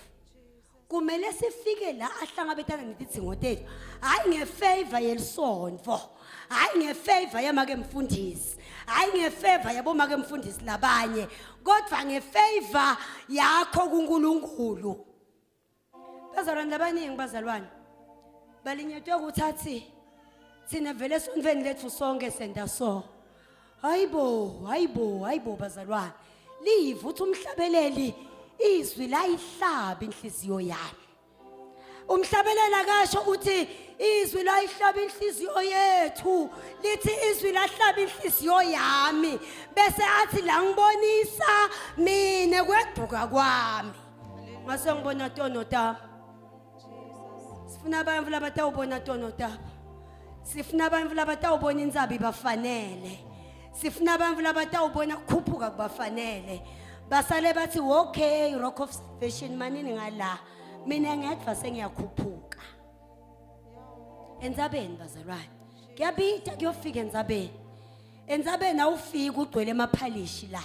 kumele sifike la ahlangabetana netidzingo tethu hayi ngefavor yelisonto hayi ngefavor yamake mfundisi hayi ngefavor yabomake mfundisi labanye kodwa ngefavor yakho kuNkulunkulu Bazalwane labaningi bazalwane balinyetwe ukuthi athi thina vele esontweni lethu sonke senta so. Hayibo, hayibo, hayibo bazalwane. Live uthi umhlabeleli izwi layihlaba inhliziyo yami. Umhlabeleli akasho ukuthi izwi layihlaba inhliziyo yethu lithi izwi lahlaba inhliziyo yami bese athi la ngibonisa mina kweduka kwami. Ngase ngibona tono tami. Sifuna abantu labatawubona tono tabo. Sifuna abantu labatawubona insabi bafanele. Sifuna abantu labatawubona kukhuphuka kubafanele. Basale bathi okay rock of salvation manini ngala. Mina ngedwa sengiyakhuphuka. Entsabeni bazalwane. Kuyabita kuyofika entsabeni. Entsabeni awufiki ugcwele emaphalishi la.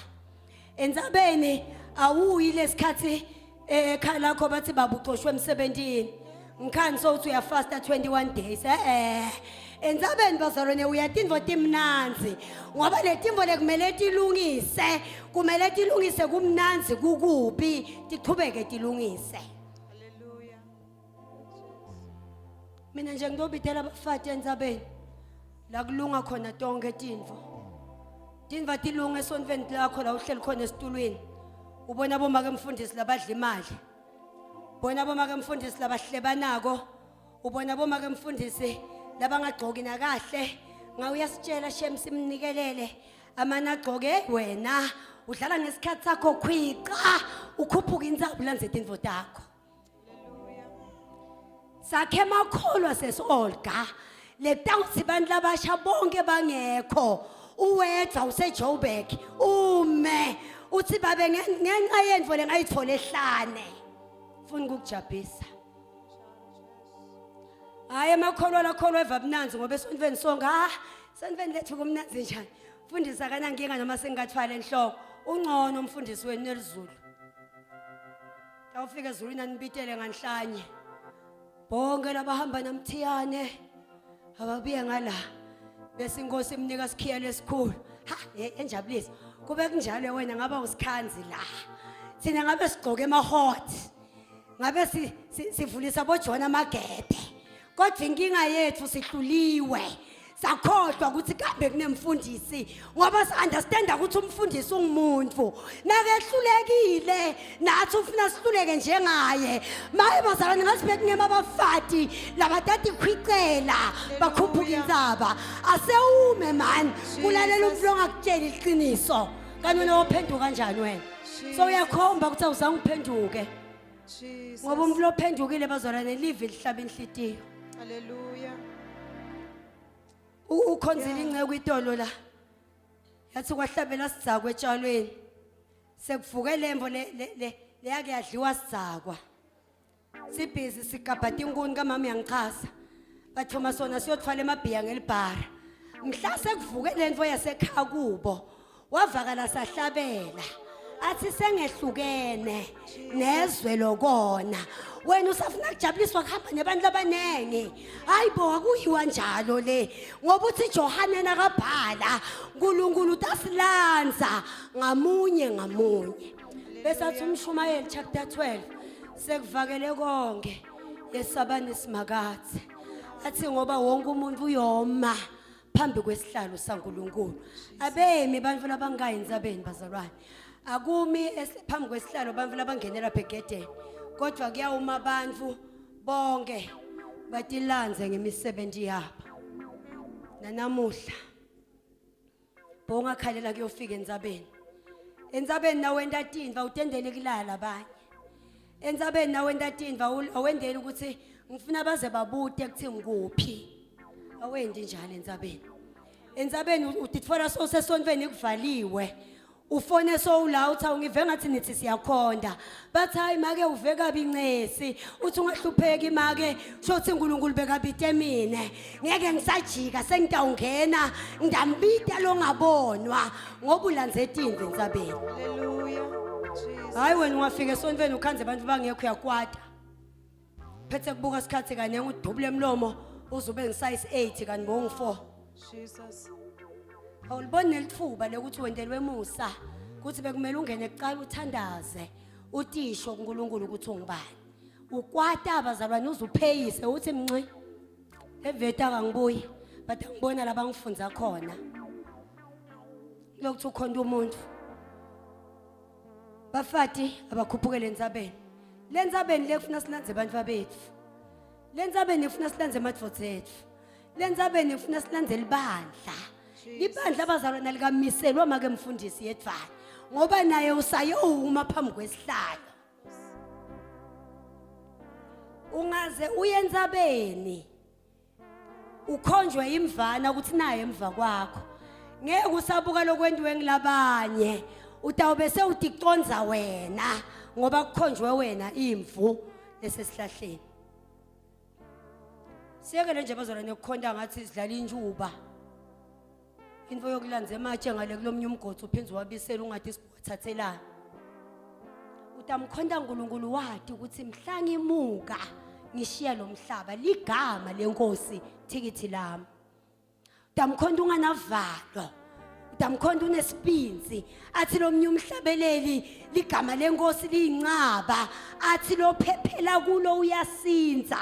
Entsabeni awuyi lesikhathi eh, ekhaya lakho bathi baba uxoshwe emsebenzini. Ngikhani sokuthi uyafasta 21 days. Eh eh. Entsabeni bazalwane uyatintfo timnandzi ngoba letimvo lekumele tilungise kumele tilungise kumnandzi kukubi tichubeke tilungise. Hallelujah. Mina nje ngitobitela abafati entsabeni la kulunga khona tonke tintfo. Tintfo tilunga esontfweni lakho la uhleli khona esitulweni. Ubona bomake mfundisi labadla imali. Bona bomake mfundisi labahlebanako. Ubona bomake mfundisi labangagcoki nakahle. Ngawe uyasitshela shem simnikelele. Amane agcoke wena udlala ngesikhathi sakho khwica ukhuphuka intsaba ulandze tintfo takho. Sakhe emakholwa sesi-Olga letawutsi bantu labasha bonke bangekho uwedvwa useJoburg ume uthi babe ngenxa yentfo lengayitfola ehlane funa ukukujabhisa hayi emakholwa lakholwa eva mnanzi ngoba esontweni sonke ha sontweni lethu kumnanzi njani mfundisi akanankinga noma sengingathwala enhloko ungcono umfundisi wenu nelizulu Awufika ezulwini anibitele nganhlanye. Bonke labahamba namthiyane ababuye ngala. Bese inkosi imnika sikhiya lesikhulu. Ha, enjabulisa. Kube kunjalo wena ngaba usikhanzi la. Thina ngabe sigcoke ema hot. Ngabe sivulisa bojona amagede. Kodwa inkinga yethu sihluliwe. Sakhohlwa ukuthi kambe kunemfundisi ngoba si-understanda ukuthi umfundisi ungumuntu nakehlulekile nathi ufuna sihluleke njengaye maye bazalwane ngathi bekungema abafati labatatikhwicela bakhuphuka intsaba asewume mani kulalela umuntu ongakutsheli iqiniso kanti wena wophenduka kanjani wena so uyakhomba ukuthi awuzange uphenduke ngoba umuntu lophendukile bazalwane live lihlaba inhlitiyo Hallelujah. Ukhonzile inceku itolo la. Yathi kwahlabela sidzakwa etshalweni. Sekuvuke lemvo le le leyake yadliwa sidzakwa. Sibhizi sigabha tinkuni kamama uyangichaza. Bathuma sona siyothwala emabhiya ngelibhara. Mhla sekuvuke lento yasekhaya kubo. Wavakala sahlabela athi sengehlukene nezwe lokona wena usafuna kujabuliswa kuhamba nebantu abaningi hayi bo akuyiwa njalo le ngoba uthi Johane nakabhala uNkulunkulu utasilanza ngamunye ngamunye bese athi umshumayeli chapter 12 sekuvakele konke yesabani simakathe athi ngoba wonke umuntu uyoma phambi kwesihlalo saNkulunkulu abemi abantu labangayi entsabeni bazalwane akumi phambi kwesihlalo abantu labangenela ebhegedeni kodwa kuyawuma abantu bonke batilandze ngemisebenzi yabo nanamuhla bongakhalela kuyofika entsabeni entsabeni nawenta tintfo awutendeli kulala abanye entsabeni nawenta tintfo awendeli ukuthi ngifuna baze babute kuthi ngikuphi awendi njalo entsabeni entsabeni utitfola sosesontweni kuvaliwe ufone sowula uthi awungive ngathi nithi siyakhonda bathi hayi make uve kabi incesi uthi ungahlupheki make kusho ukuthi uNkulunkulu bekabite mina ngeke ngisajika sengitawungena ngidambita longabonwa ngoba ulandze tindlu entsabeni Hallelujah. Jesus. hayi wena ungafika esontweni ukhanze abantu bangekho uyakwata phethe kubuka isikhathi kanye ngudubule emlomo uzube ngisize 8 kanti bongu 4 Jesus. Awuliboni nelithuba lokuthi wentelwe musa ukuthi bekumele ungene kuqala uthandaze utisho kuNkulunkulu ukuthi ungubani. Ukwata abazalwane uzupheyise uthi mnci eveta kangibuyi but angibona laba ngifunza khona. Lokuthi ukhonta umuntu. Bafati abakhuphukele entsabeni. Le ntsabeni le kufuna silandze abantu bethu. Le ntsabeni kufuna silandze emadvodza ethu. Le ntsabeni kufuna silandze libandla. Libandla abazalwana likamiselwa make mfundisi yedvana ngoba naye usayowuma phambi kwesihlalo. Ungaze uye entsabeni ukhonjwe imvana ukuthi naye emva kwakho ngeke usabuka lokwentiwe ngilabanye utawube sewuticonza wena ngoba kukhonjwe wena imvu esesihlahleni siyekele nje bazalwane ukukhonta ngathi sidlala injuba into yokulanza ematshe ngale kulomnye umgodi uphinde uwabisele ungathi sibothathelani utamkhonta uNkulunkulu wati ukuthi mhla ngimuka ngishiya lo mhlaba ligama lenkosi thikithi lami. Utamkhonta unganavalo. Utamkhonta unesibinzi. Athi lomnye umhlabeleli ligama lenkosi liyincaba. Athi lophephela kulo uyasinza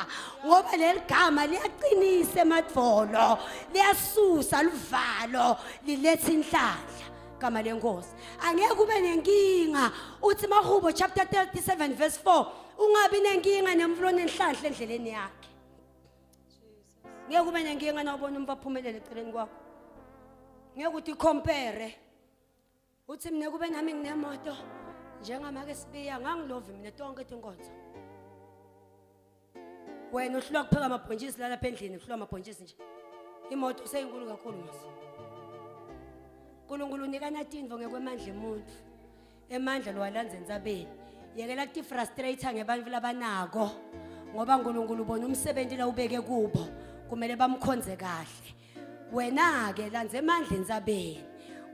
ngoba leligama liyaqinisa emadvolo, liyasusa luvalo, liletha inhlanhla. Gama lenkosi. Angeke ube nenkinga uthi Mahubo chapter 37 verse 4 ungabi nenkinga nemvulo nenhlanhla endleleni yakhe. Ngeke ube nenkinga nawubona umuntu aphumelele eceleni kwakho. Ngeke uthi compare. Uthi mina kube nami nginemoto njengamake sibiya ngangilovi mina tonke tinkonzo. Wena uhlulwa kupheka amabhontshisi la lapha endlini uhlulwa amabhontshisi nje. Imoto seyinkulu kakhulu mase. uNkulunkulu unikana tintfo ngekwemandla emuntu. Emandla lowalandza entsabeni. Yekela kutifrustrate ngebantfu labanako ngoba uNkulunkulu ubona umsebenzi lawubeke kubo kumele bamkhonze kahle. Wena-ke landza emandla entsabeni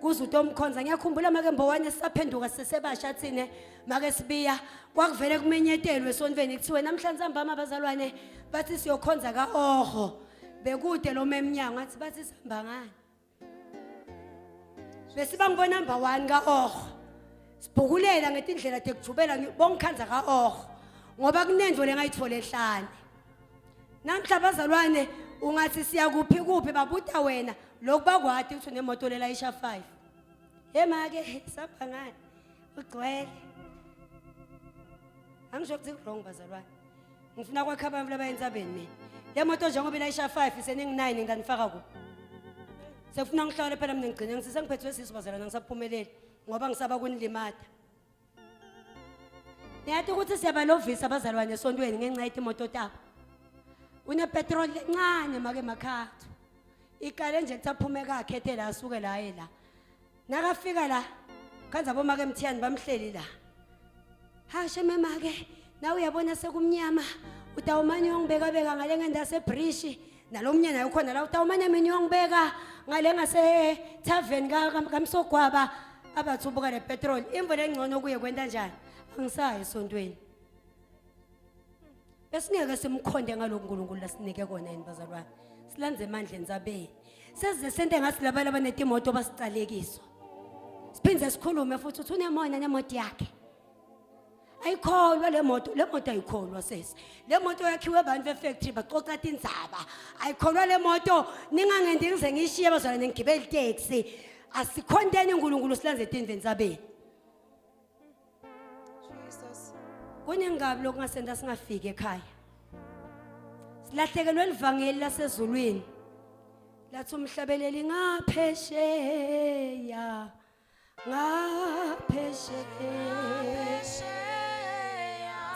kuze utomkhonza ngiyakhumbula make mbowane sisaphenduka sisebasha thine make sibiya kwakuvele kumenyetelwe esontweni kuthiwe namhlanje sambama abazalwane bathi siyokhonza ka-oho bekude lo memnyango athi bathi sihamba ngani besiba ngibo number 1 ka-oho sibhukulela ngetindlela tekujubela bongikhandza ka-oho ngoba kunendvo lengayithola ehlane namhla bazalwane ungathi siyakuphi kuphi babuta wena lokhu bakwati ukuthi unemoto lelayisha 5 hey make sapha ngani ugcwele angisho ukuthi wrong bazalwane ngifuna kwakha abantu labayentsabeni mina le moto njengoba ilayisha 5 iseningi-9 nginganifaka ku sekufuna ngihlole phela mina ngigcine ngisise ngiphethwe sisu bazalwane ngisaphumeleli ngoba ngisaba kunilimata niyathi ukuthi siyabalovisa abazalwane esontweni ngenxa yetimoto tabo unepetroli lencane make makhathu ikale nje kuthi aphume kakhe ethe la asuke la aye la nakafika la khanza bomake mthiyani bamhleli la hashe memake nawe uyabona sekumnyama utawumane uyongibekabeka ngale ngenda sebrishi nalo mnye naye ukhona la utawumane mina uyongibeka ngale ngasethaveni kamsogwaba abathi ubuka le petrol imvula engcono kuye kwenta njani angisayi esontweni besingeke simkhonde ngalokhu uNkulunkulu lasinike kona yini bazalwane silanze emandleni sabeni sesize sente ngathi laba labanetimoto basicalekiswa siphinde sikhulume futhi uthi unemona nemoto yakhe ayikholwa le moto le moto ayikholwa sesi le moto yakhiwe abantu efactory baxoxa tindzaba ayikholwa le moto ningangendi ngize ngiyishiye bazalwane ngigibele itaxi asikhonteni uNkulunkulu silanze etindleni sabeni Jesus. Kunengabi lokungasenta singafiki ekhaya. Silahlekelwe livangeli lasezulwini. Lathi umhlabeleli ngaphesheya ngaphesheya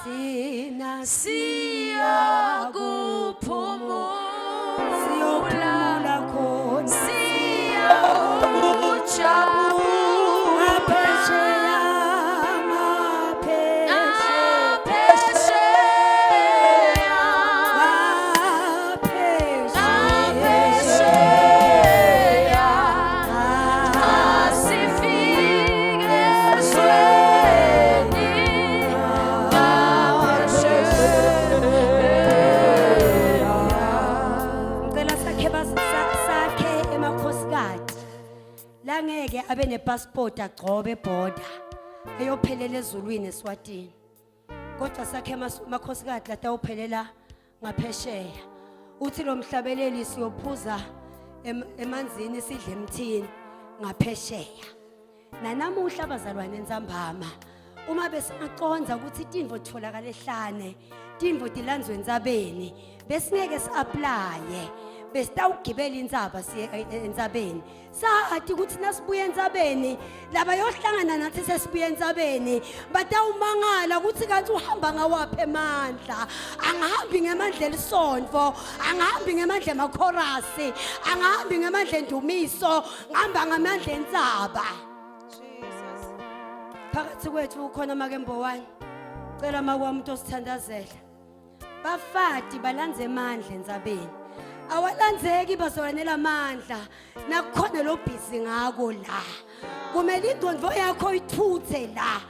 thina siyakuphumula siyophumula khona siyakujabula ngaphesheya ngaphesheya ngaphesheya ngaphesheya ngaphesheya asifike ezweni Ngicela sakhe sakhe emakhosikazi langeke abe nepassport agcobe border eyophelela ezulwini eSwatini kodwa sakhe emakhosikazi latawuphelela ngaphesheya uthi lo mhlabeleli siyophuza emanzini sidle emthini ngaphesheya nanamuhla abazalwane entsambama uma besingaconza ukuthi tintfo titfolakala ehlane tintfo tilandzwe entsabeni besingeke si-aplaye besitawugibela intsaba siye e, e, entsabeni sati ukuthi nasibuya entsabeni labayohlangana nathi sesibuya entsabeni batawumangala ukuthi kanti uhamba ngawaphi emandla angahambi ngemandla elisonto angahambi ngemandla emakhorasi angahambi ngemandla endumiso ngihamba ngamandla entsaba Jesus. phakathi kwethu ukhona make mbowani cela makwami umuntu osithandazela bafati balanze amandla entsabeni awalandzeki bazolanela amandla nakukhona lo bhizi ngako la kumele ingqondo yakho ithuthe la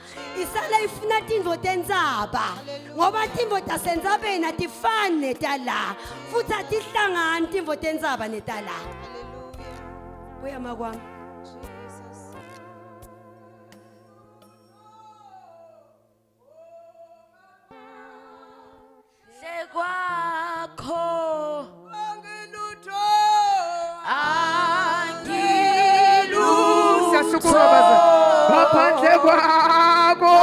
isala ifuna tintfo tentsaba ngoba tintfo tasentsabeni atifani netala futhi atihlangani tintfo tentsaba netala Hallelujah. Kuyama kwami. Jesus. Kwakho Angilutho. angilutho Siyasukuma baza. Ngaphandle kwakho.